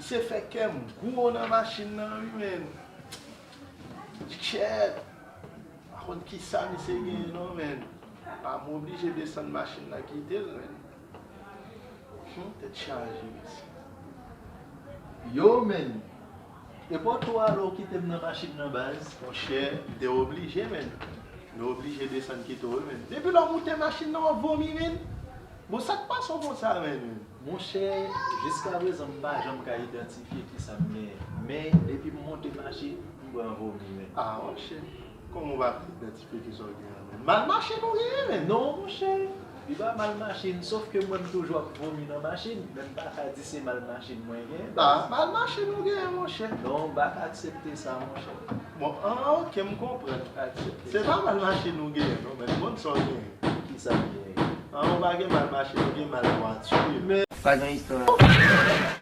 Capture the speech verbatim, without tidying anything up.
Misye fè kè m gwo nan machin nan, wi, men. Chèt! Pa konn kisa misye genyen non, men. A, m oblije desann machin nan kite l, men. Hmm, tèt chaje, mesye. Yo, men. E pa w tou ale w kite m nan machin nan, baz? Monchè, m te oblije, men. M te oblije desann kite w, men. Depi lè w moute machin nan, w ap vomi, men. Bon, sa k pase w konsa, men? Monchè, jiskaprezan m pa janm ka idantifye kisa m genyen. Men, depi m monte machin, m pran vomi, men. A, monchè. Kòman w pa ka idantifye kisa w genyen an, men? Mal mache nou genyen, men. Non, monchè. Li pa mal machin, sòf ke mwen m toujou ap vomi nan machin, men m pa ka di se mal machin mwen genyen. A, mal mache nou genyen, monchè. Non, m pa ka aksepte sa, monchè. Bon, an, oke, m konprann. M pa ka aksepte sa. Se pa mal mache nou genyen, non, men m konn sa w genyen. Kisa m genyen? An, ou pa gen mal mache, ou gen mal pwati. Men pa gen istwa.